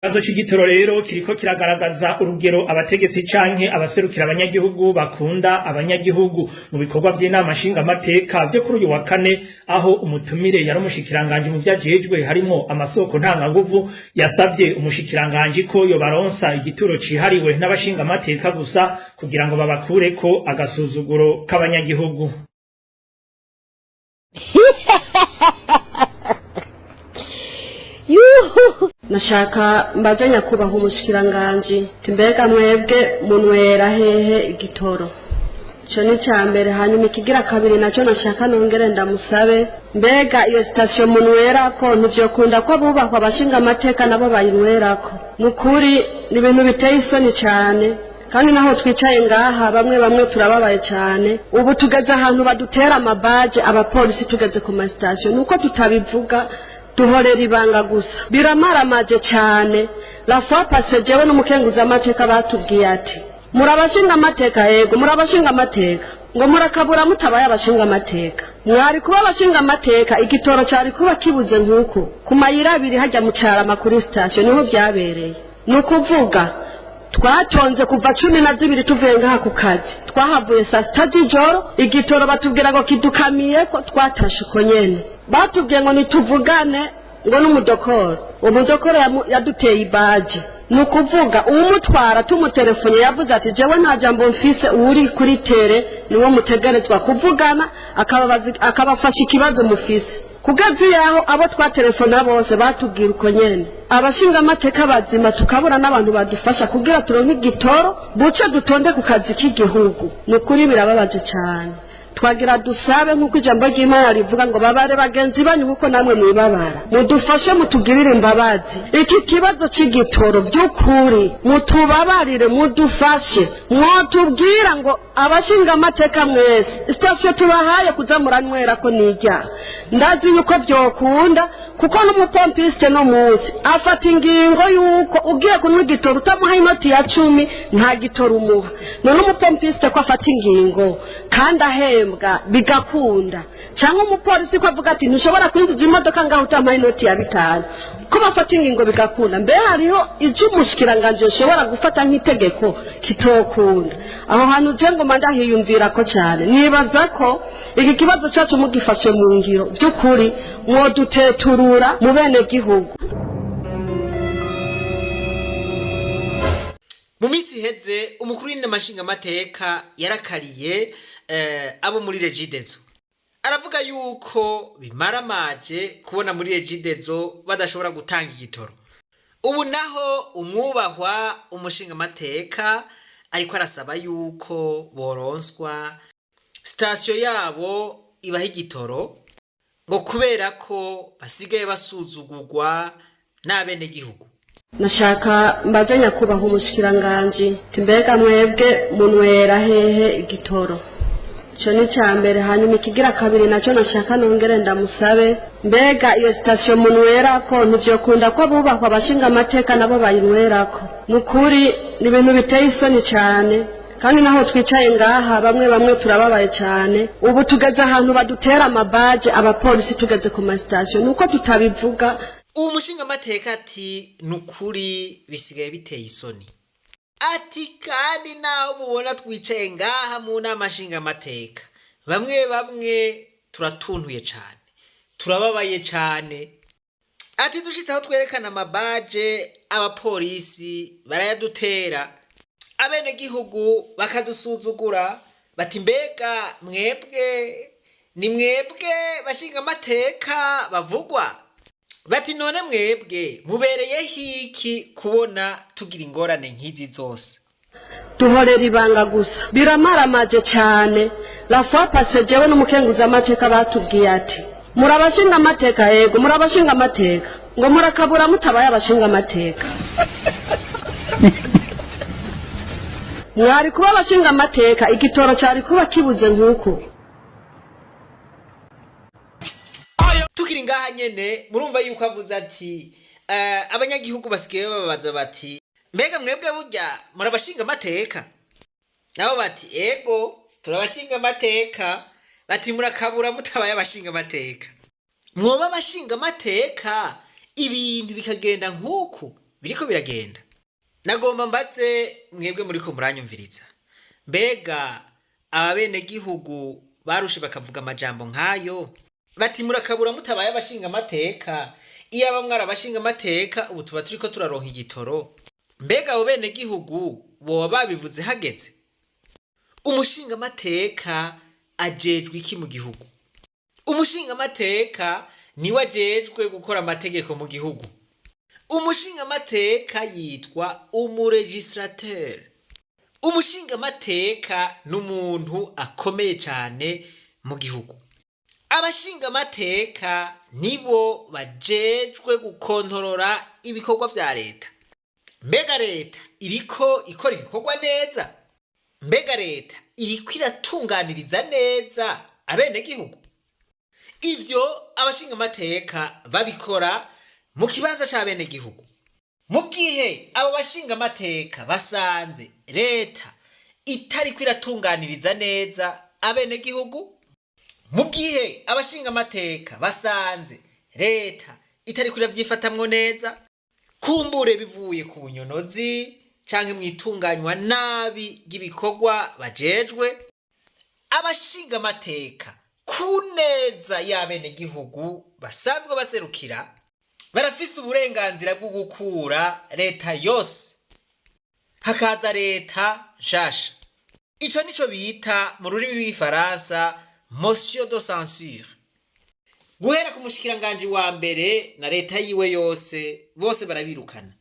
Ikibazo c'igitoro rero kiriko kiragaragaza urugero abategetsi canke abaserukira abanyagihugu bakunda abanyagihugu. Mu bikorwa vy'inama nshingamateka vyo kuri uyu wa kane, aho umutumire yari umushikiranganji mu vyajejwe harimwo amasoko ntanganguvu, yasavye umushikiranganji ko yobaronsa igituro cihariwe n'abashingamateka gusa kugira ngo babakureko agasuzuguro k'abanyagihugu. Nashaka mbaze nyakubahwa umushikiranganji, mbega mwebwe munwera hehe igitoro? Icyo ni icya mbere. Hanyuma ikigira kabiri nacyo nashaka nongere ndamusabe, mbega iyo sitasiyo munwerako ntibyokunda ko abubahwa abashinga amateka nabo bayinywerako? Ni ukuri ni ibintu biteye isoni cyane, kandi naho twicaye ngaha bamwe bamwe turababaye cyane. Ubu tugeze ahantu badutera amabaje abapolisi tugeze ku masitasiyo, ni uko tutabivuga, duhorera ibanga gusa. Biramaramaje cyane. La fois passée jewe n'umukenguzamateka batubwiye ati: "Murabashinga amateka?" "Yego." "Murabashinga amateka?" Ngo: "Murakabura mutabaye abashinga amateka. Mwari kuba abashinga amateka, igitoro cyari kuba kibuze nk'uko ku mayira abiri hajya mu Carama kuri sitasiyo niho byabereye." Ni ukuvuga twatonze kuva 12 tuvuye ngaha ku kazi, twahavuye saa 6 z'ijoro. Igitoro batubwira ngo kidukamiye, ko twatashe uko nyene. Batubwiye ngo nituvugane ngo n'umudokoro, uwo mudokoro yaduteye ibaje. Ni ukuvuga uwumutwara tumutelefone yavuze ati: "Jewe nta jambo mfise, uwuri kuri terrain niwo mutegerezwa kuvugana, akabafasha ikibazo mufise." Kugeza yaho abo twatelefona bose batubwira uko nyene, abashingamateka bazima tukabura n'abantu badufasha kugira turonke igitoro buce dutonde ku kazi k'igihugu. Ni ukuri birababaje cyane. Twagira dusabe, nk'uko ijambo ry'Imana rivuga ngo: "Babare bagenzi banyu nk'uko namwe mwibabara." Mudufashe, mutugirire imbabazi. Iki kibazo cy'igitoro by'ukuri mutubabarire, mudufashe. Mwotubwira ngo abashingamateka mwese sitasiyo tubahaye kuza muranywera ko nijya. Ndazi yuko byokunda, kuko n'umupompiste no munsi afata ingingo yuko ugiye kunywa igitoro utamuha inoti ya 10 nta gitoro umuha. None umupompiste ko afata ingingo kandi ahembwa bigakunda, cyangwa umupolisi ko avuga ati: "Ntushobora kwinjiza imodoka ngaho utamuha inoti ya 5," ko bafata ingingo bigakunda, mbe hariho icyo umushikiranganji ushobora gufata nk'itegeko kitokunda? Aho hantu je ngoma ndahiyumvira ko cyane. Nibaza ko iki kibazo cyacu mugifashe mu ngiro, by'ukuri mwoduteturura mu bene gihugu. Mu minsi iheze umukuru w'inama nshingamateka yarakariye abo muri Regideso, aravuga yuko bimaramaje kubona muri Regideso badashobora gutanga igitoro. Ubu naho umwubahwa umushingamateka ariko arasaba yuko boronswa sitasiyo yabo ibaha igitoro, ngo kubera ko basigaye basuzugurwa n'abenegihugu. Nashaka mbaze nyakubahwa umushikiranganji, mbega mwebwe munwera hehe igitoro? Icyo ni icya mbere. Hanyuma ikigira kabiri nacyo nashaka nongere ndamusabe, mbega iyo sitasiyo munwerako ntibyokunda ko abubahwa abashinga amateka nabo bayinywerako? Ni ukuri ni ibintu biteye isoni cyane, kandi naho twicaye ngaha bamwe bamwe turababaye cyane. Ubu tugeze ahantu badutera amabaje abapolisi tugeze ku masitasiyo, ni uko tutabivuga. Uwo mushingamateka ati: "Ni ukuri bisigaye biteye isoni." Ati: "Kandi naho mubona twicaye ngaha mu nama nshingamateka, bamwe bamwe turatuntuye cyane, turababaye cyane." Ati: "Dushitse aho twerekana amabaje, abapolisi barayadutera, abenegihugu bakadusuzugura, bati: 'Mbega mwebwe ni mwebwe bashingamateka bavugwa?' Bati: 'None mwebwe mubereyeho iki kubona tugira ingorane nk'izi zose?'" Duhorera ibanga gusa. Biramaramaje cyane. La fois passée jewe n'umukenguzamateka batubwiye ati: "Murabashinga amateka?" "Yego." "Murabashinga amateka?" Ngo: "Murakabura mutabaye abashinga amateka. Mwari kuba abashinga amateka, igitoro cyari kuba kibuze nk'uko." Tukiri ngaha nyene, murumva yuko avuze ati abanyagihugu basigaye bababaza bati: "Mbega mwebwe burya murabashinga amateka?" Nabo bati: "Ego, turabashinga amateka." Bati: "Murakabura mutabaye abashinga amateka. Mwoba abashinga amateka ibintu bikagenda nk'uku?" Biriko biragenda. Nagomba mbaze mwebwe muriko muranyumviriza, mbega abenegihugu barushe bakavuga amajambo nk'ayo, bati murakabura mutabaye abashinga amateka, iyaba mwari abashinga amateka ubu tuba turiko turaronka igitoro. Mbega abo benegihugu boba babivuze hageze? Umushinga amateka ajejwe iki mu gihugu? Umushinga amateka niwe ajejwe gukora amategeko mu gihugu. Umushinga amateka yitwa umulégislateur. Umushinga amateka ni umuntu akomeye cyane mu gihugu. Abashinga amateka nibo bajejwe gukontorora ibikorwa vya leta. Mbega leta iriko ikora ibikorwa neza? Mbega leta iriko iratunganiriza neza abenegihugu? Ivyo abashinga amateka babikora mu kibanza c'abenegihugu. Mu gihe abo bashinga amateka basanze leta itariko iratunganiriza neza abenegihugu, mu gihe abashinga amateka basanze leta itariko iravyifatamwo neza, kumbure bivuye ku bunyonozi canke mw'itunganywa nabi ry'ibikorwa bajejwe, abashinga amateka ku neza y'abenegihugu basanzwe baserukira barafise uburenganzira bwo gukura leta yose, hakaza leta nshasha. Ico nico bita mu rurimi rw'igifaransa motion de censure. Guhera ku mushikiranganji wa mbere na leta yiwe yose, bose barabirukana.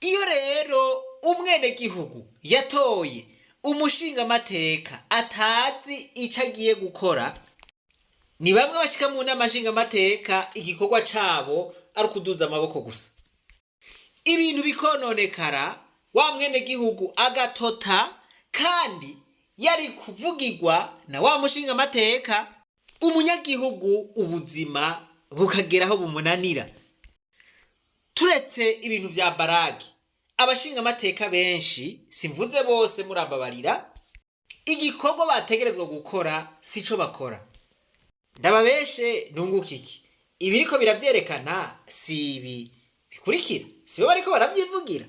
Iyo rero umwenegihugu yatoye umushingamateka atazi ico agiye gukora, ni bamwe bashika mu nama nshingamateka igikorwa cabo ari ukuduza amaboko gusa, ibintu bikononekara, wa mwenegihugu agatota kandi yari kuvugirwa na wa mushingamateka. Umunyagihugu ubuzima bukagera aho bumunanira. Turetse ibintu vya baragi, abashingamateka benshi, simvuze bose, murambabarira, igikorwa bategerezwa gukora sico bakora. Ndababeshe nunguka iki? Ibiriko biravyerekana si ibi bikurikira, sibo bariko baravyivugira.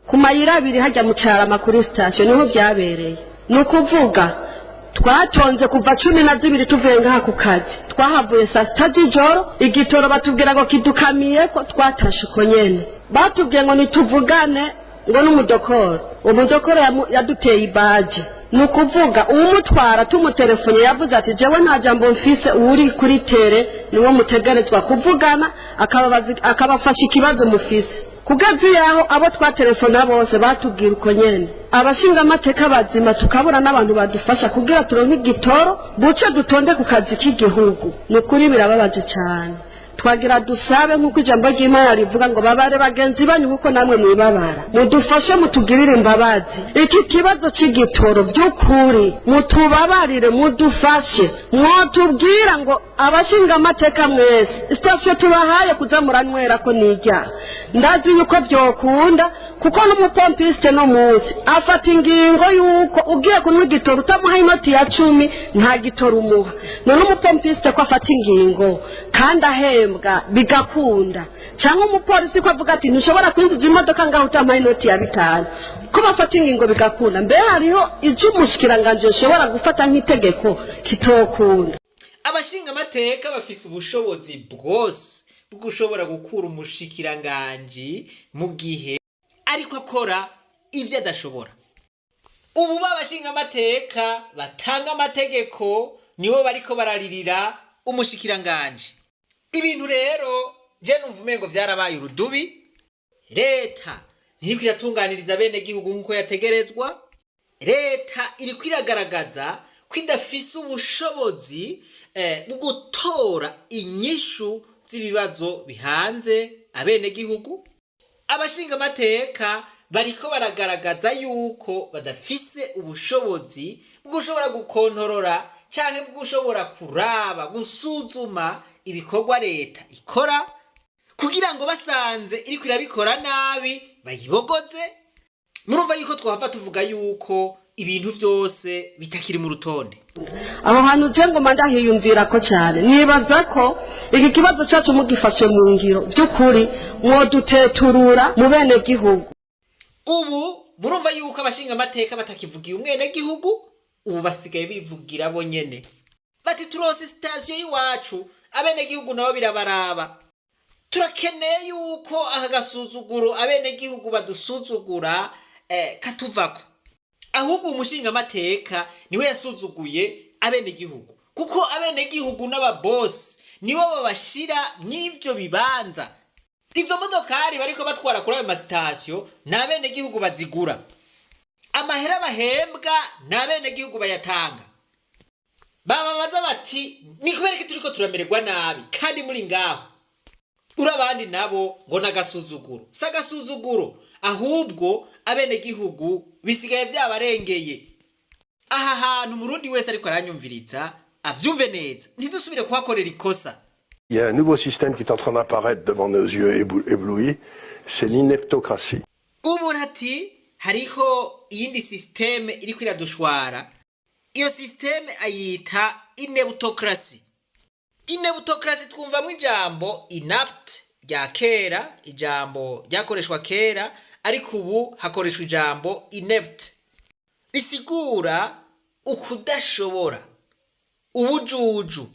Ku mayira abiri hajya mu Carama kuri sitasiyo niho byabereye. Ni ukuvuga twatonze kuva 12 tuvuye ngaha ku kazi, twahavuye saa 6 z'ijoro. Igitoro batubwira ngo kidukamiye, ko twatashe uko nyene. Batubwiye ngo nituvugane ngo n'umudokoro, umudokoro yaduteye ibaje. Ni ukuvuga uwumutwara tumutelefone yavuze ati: "Jewe nta jambo mfise, uwuri kuri terrain niwo mutegerezwa kuvugana, akabafasha ikibazo mufise." Kugeza yaho abo twatelefona bose batubwira uko nyene. Abashingamateka bazima tukabura n'abantu badufasha kugira turonke igitoro buce dutonde ku kazi k'igihugu. Ni ukuri birababaje cyane. Twagira dusabe, nk'uko ijambo ry'Imana rivuga ngo babare bagenzi banyu nk'uko namwe mwibabara, mudufashe, mutugirire imbabazi. Iki kibazo c'igitoro by'ukuri mutubabarire, mudufashe. Mwotubwira ngo abashingamateka mwese sitasiyo tubahaye kuza muranywera ko nijya. Ndazi yuko byokunda, kuko n'umupompiste no munsi afata ingingo yuko ugiye kunywa igitoro utamuha inoti ya 10 nta gitoro umuha. None umupompiste ko afata ingingo kandi ahembwa bigakunda, cyangwa umupolisi ko avuga ati ntushobora kwinjiza imodoka ngaho utamuha inoti ya 5, ko bafata ingingo bigakunda, mbe hariho icyo umushikiranganji yoshobora gufata nk'itegeko kitokunda? Abashinga amateka bafise ubushobozi bwose bwo gushobora gukura umushikiranganji mu gihe ariko akora ibyo adashobora. Ubu b'abashinga amateka batanga amategeko nibo bariko bararirira umushikiranganji. Ibintu rero je numva umengo vyarabaye urudubi. Leta ntiriko iratunganiriza bene gihugu nk'uko yategerezwa. Leta iriko iragaragaza ko idafise ubushobozi bwo gutora inyishu z'ibibazo bihanze abenegihugu. Abashinga amateka bariko baragaragaza yuko badafise ubushobozi bwo gushobora gukontorora canke bwo gushobora kuraba, gusuzuma ibikorwa leta ikora, kugira ngo basanze iriko irabikora nabi bayibogoze. Murumva yuko twahava tuvuga yuko ibintu vyose bitakiri mu rutonde. Aho hantu je ngoma ndahiyumvira ko cyane, nibaza ko Iki kibazo cyacu mugifashe mu ngiro, by'ukuri mwoduteturura mu bene gihugu. Ubu murumva yuko abashingamateka batakivugiye umwenegihugu, ubu basigaye bivugira bo nyene, bati turose sitasiyo y'iwacu, abenegihugu nabo birabaraba. Turakeneye yuko aka gasuzuguro abenegihugu badusuzugura katuvako. Ahubwo umushingamateka niwe yasuzuguye abenegihugu, kuko abenegihugu n'ababosi nibo babashira mw'ivyo bibanza. Izo modokari bariko batwara kuri ayo masitasiyo ni abenegihugu bazigura, amahera bahembwa ni abenegihugu bayatanga. Bababaza bati: "Ni kubera ko turiko turamererwa nabi kandi muri ngaho?" Uri abandi nabo ngo n'agasuzuguro. Si agasuzuguro, ahubwo abenegihugu bisigaye vyabarengeye. Aha hantu umurundi wese ariko aranyumviriza avyumve neza, ntidusubire kuhakorera ikosa. Il y a un nouveau système qui est en train d'apparaître devant nos yeux éblouis, c'est l'ineptocratie. Umuntu ati hariho iyindi système iriko iradushwara. Iyo système ayita ineptocratie. Ineptocratie, twumvamwo ijambo inapte rya kera, ijambo ryakoreshwa kera, ariko ubu hakoreshwa ijambo inepte risigura ukudashobora, ubujuju.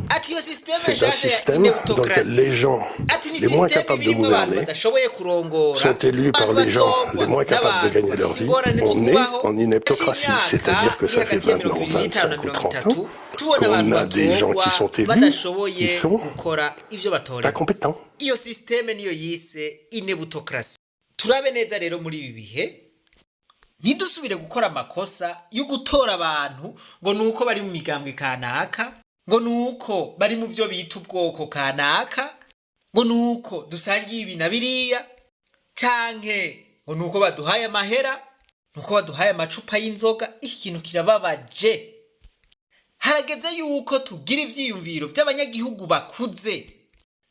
Ati iyo système C'est un nshasha ya système dans lequel ineptocratie, les gens ati ni les moins système capables de birimwo abantu gouverner badashoboye kurongora, sont élus par les gens les moins capables de gagner leur vie. On est en ineptocratie, c'est-à-dire que ça fait maintenant 25 ou 30 ans qu'on a des gens qui sont élus, qui sont gukora ivyo batorewe incompétents. Iyo système niyo yise ineptocratie. Turabe neza rero muri ibi bihe, ntidusubire gukora amakosa yo gutora abantu ngo ni uko bari mu migambwe kanaka, ngo ni uko bari mu byo bita ubwoko kanaka, ngo ni uko dusangiye ibi na biriya, canke ngo ni uko baduhaye amahera, ni uko baduhaye amacupa y'inzoga. Iki kintu kirababaje. Harageze yuko tugira ivyiyumviro vy'abanyagihugu bakuze,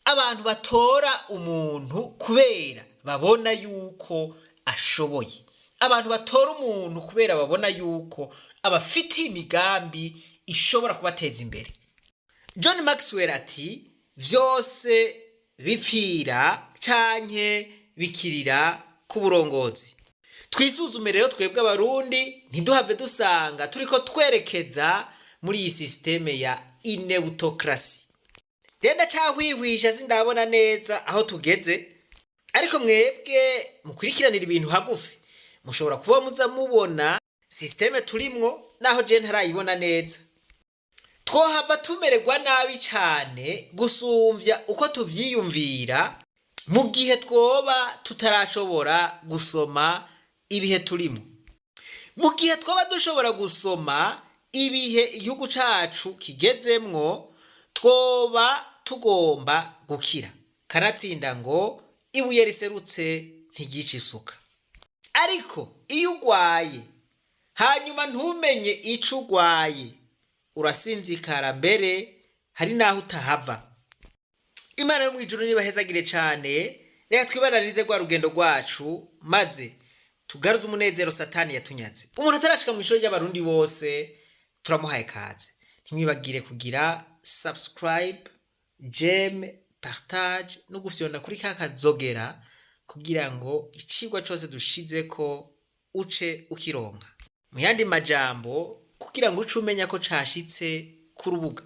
abantu batora umuntu kubera babona yuko ashoboye, abantu batora umuntu kubera babona yuko abafitiye imigambi ishobora kubateza imbere. John Maxwell ati vyose bipfira canke bikirira ku burongozi. Twisuzume rero twebwe abarundi, ntiduhave dusanga turiko twerekeza muri iyi système ya ineptocratie. Genda cahwihwisha, sindabona neza aho tugeze, ariko mwebwe mukurikiranira ibintu hagufi mushobora kuba muza mubona système turimwo, naho je ntarayibona neza. Twohava tumererwa nabi cane gusumvya uko tuvyiyumvira mu gihe twoba tutarashobora gusoma ibihe turimo. Mu gihe twoba dushobora gusoma ibihe igihugu cacu kigezemwo, twoba tugomba gukira. Kanatsinda ngo ibuye riserutse ntiryica isuka. Ariko iyo ugwaye hanyuma ntumenye ico ugwaye, urasinzikara, mbere hari n'aho utahava. Imana yo mw'ijuru nibahezagire cane. Reka twibananirize rwa rugendo rwacu, maze tugaruze umunezero Satani yatunyaze. Umuntu atarashika mu ishuri ry'abarundi bose turamuhaye kaze. Ntimwibagire kugira subscribe, j'aime, partage no gufyonda kuri ka kazogera kugira ngo icigwa cose dushizeko uce ukironka. Mu yandi majambo, kugira ngo uce umenya ko cashitse ku rubuga.